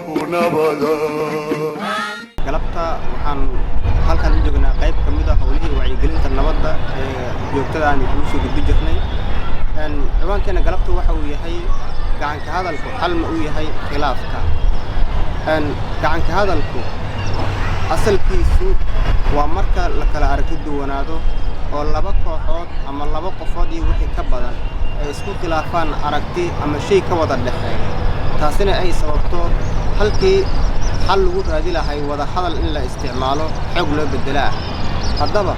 Nabada. Galabta waxaan halkan u joognaa qayb ka mid ah howlihii wacyigelinta nabadda ee joogtada aan kugu soo gudbi jirnay. Ciwaankeena galabta waxa uu yahay: gacanka hadalku xal ma u yahay khilaafka? Gacanka hadalku asalkiisu waa marka la kala aragti duwanaado oo laba kooxood ama laba qofood iyo wixii ka badan ay isku khilaafaan aragti ama shay ka wada dhexeeya, taasina ay sababto halkii xal lagu raadi lahay wada hadal in la isticmaalo xoog loo beddelaa. Haddaba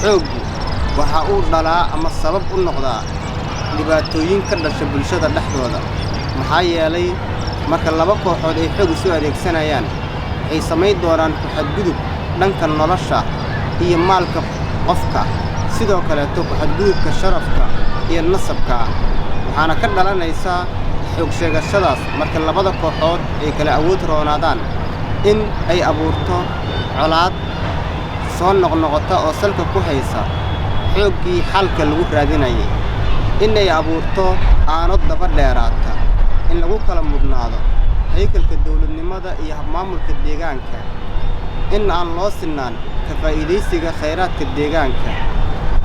xooggu waxa uu dhalaa ama sabab u noqdaa dhibaatooyin ka dhasha bulshada dhexdooda, maxaa yeelay marka laba kooxood ay xoog isu adeegsanayaan, waxay samayn doonaan ku-xadgudub dhanka nolosha iyo maalka qofka, sidoo kaleeto ku-xadgudubka sharafka iyo nasabka ah. Waxaana ka dhalanaysaa xoog sheegashadaas, marka labada kooxood ay kala awood roonaadaan, in ay abuurto colaad soo noqnoqota oo salka ku haysa xooggii xalka lagu raadinayay, in ay abuurto aano daba dheeraata, in lagu kala mudnaado haykalka dawladnimada iyo habmaamulka deegaanka, in aan loo sinnaan ka faa'iidaysiga khayraadka deegaanka,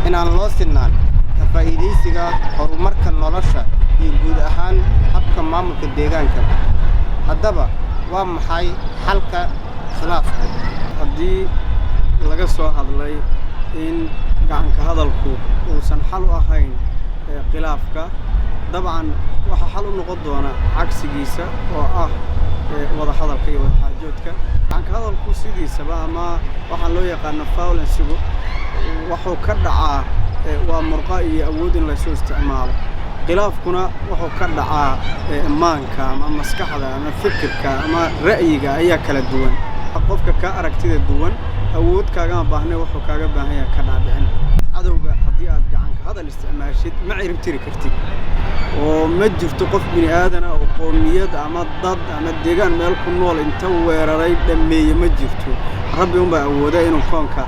in aan loo sinnaan ka faa'iidaysiga horumarka nolosha iyo guud ahaan habka maamulka deegaanka. Haddaba waa maxay xalka khilaafka? Haddii laga soo hadlay in gacanka hadalku uusan xal u ahayn khilaafka, dabcan waxaa xal u noqon doona cagsigiisa oo ah wada hadalka iyo wadaxaajoodka. Gacanka hadalku sidiisaba, ama waxaan loo yaqaano violence-igu, wuxuu ka dhacaa waa murqa iyo awood in laysu isticmaalo. Khilaafkuna wuxuu ka dhacaa maanka ama maskaxda ama fikirka ama ra'yiga ayaa kala duwan. Qofka kaa aragtida duwan awood kaagama baahne, wuxuu kaaga baahan yahay ka dhaadhicin. Cadowga haddii aad gacanka hadal isticmaashid, ma cirib tiri kartid, oo ma jirto qof bini aadana oo qoomiyad ama dad ama deegaan meel ku nool inta weeraray dhammeeye, ma jirto. Rabbi unbaa awooda inuu koonka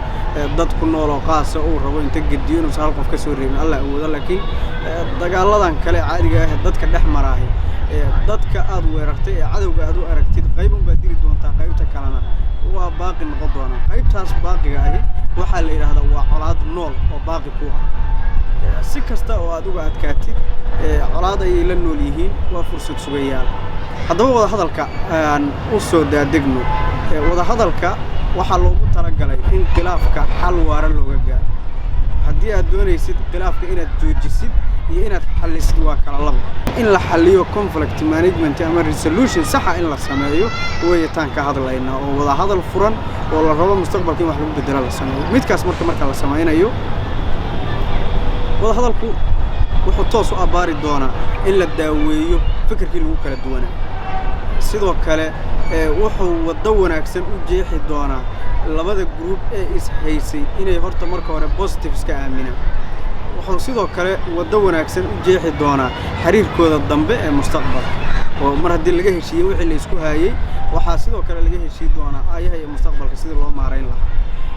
dad ku nool oo qaasa uu rabo inta gediyo inuusan hal qof ka soo reebin, Alla awooda. Laakiin dagaaladan kale caadiga ah ee dadka dhex maraahay, dadka aad weerartay ee cadowga aad u aragtid, qayb unbaad dili doontaa, qaybta kalena waa baaqi noqon doonaa. Qaybtaas baaqiga ahi waxaa la yidhaahdaa waa colaad nool oo baaqi ku ah. Si kasta oo aad uga adkaatid, colaad ayay la nool yihiin, waa fursad sugayaal. Haddaba wada hadalka aan u soo daadegno. Wada hadalka waxaa loogu talagalay in khilaafka xal waara looga gaaro. Haddii aad doonaysid khilaafka inaad joojisid iyo inaad xallisid waa kala labo. In la xalliyo, conflict management ama resolution saxa in la sameeyo weeyataan ka hadlaynaa, oo wada hadal furan oo la rabo mustaqbalka in wax lagu bedelo la sameeyo. Midkaas marka la samaynayo, wada hadalku wuxuu toos u abbaari doonaa in la daaweeyo fikirkii lagu kala duwanaa. Sidoo kale wuxuu waddo wanaagsan u jeexi doonaa labada group ee is-haysay inay horta marka hore positive iska aaminaan. Wuxuu sidoo kale waddo wanaagsan u jeexi doonaa xiriirkooda dambe ee mustaqbalka, oo mar haddii laga heshiiyey wixii la isku haayey, waxaa sidoo kale laga heshii doonaa aayaha iyo mustaqbalka sidii loo maarayn lahaa.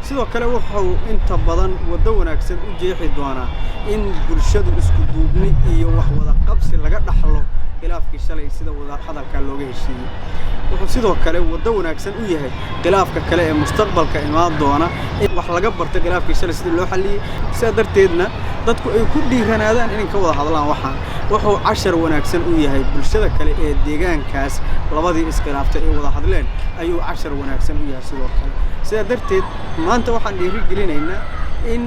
Sidoo kale wuxuu inta badan waddo wanaagsan u jeexi doonaa in bulshadu isku duubni iyo wax wada qabsi laga dhaxlo khilaafkii shalay sida wada hadalkaa looga heshiiyey. Wuxuu sidoo kale waddo wanaagsan u yahay khilaafka kale ee mustaqbalka imaan doona in wax laga bartay khilaafkii shalay sidii loo xalliyey, sidaa darteedna dadku ay ku dhiiranaadaan inay ka wada hadlaan. Waxaan wuxuu cashar wanaagsan u yahay bulshada kale ee deegaankaas. Labadii iskhilaaftay ay wada hadleen ayuu cashar wanaagsan u yahay sidoo kale. Sidaa darteed maanta waxaan dhiirigelinaynaa in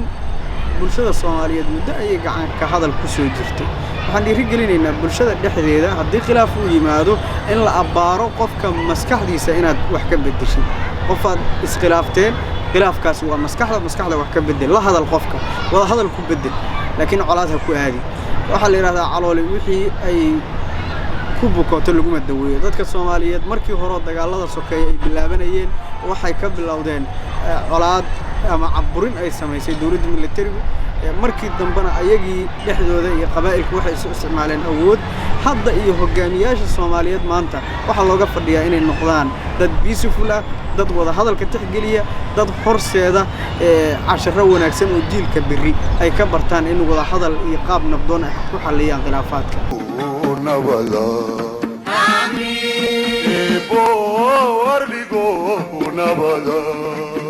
bulshada Soomaaliyeed muddo ayay gacan ka hadal ku soo jirtay. Waxaan dhiirigelinaynaa bulshada dhexdeeda haddii khilaaf uu yimaado in la abbaaro qofka maskaxdiisa inaad wax ka beddeshid. Qofaad iskhilaafteen, khilaafkaasi waa maskaxda, maskaxda wax ka beddel, la hadal qofka, wada hadal ku beddel, laakiin colaad ha ku aadi. Waxaa la yidhahdaa calooli wixii ay ku bukooto laguma daweeyo. Dadka Soomaaliyeed markii hore dagaalada sokeeye ay bilaabanayeen, waxay ka bilowdeen colaad ama caburin ay samaysay dowladda militarigu. Markii dambena ayagii dhexdooda iyo qabaa'ilku waxay isu isticmaaleen awood. Hadda iyo hogaamiyaasha Soomaaliyeed maanta waxaa looga fadhiyaa inay noqdaan dad peaceful ah, dad wada hadalka tixgeliya, dad horseeda casharo wanaagsan oo jiilka berri ay ka bartaan in wada hadal iyo qaab nabdoon ay ku xalliyaan khilaafaadka. Nabada. Ku nabada.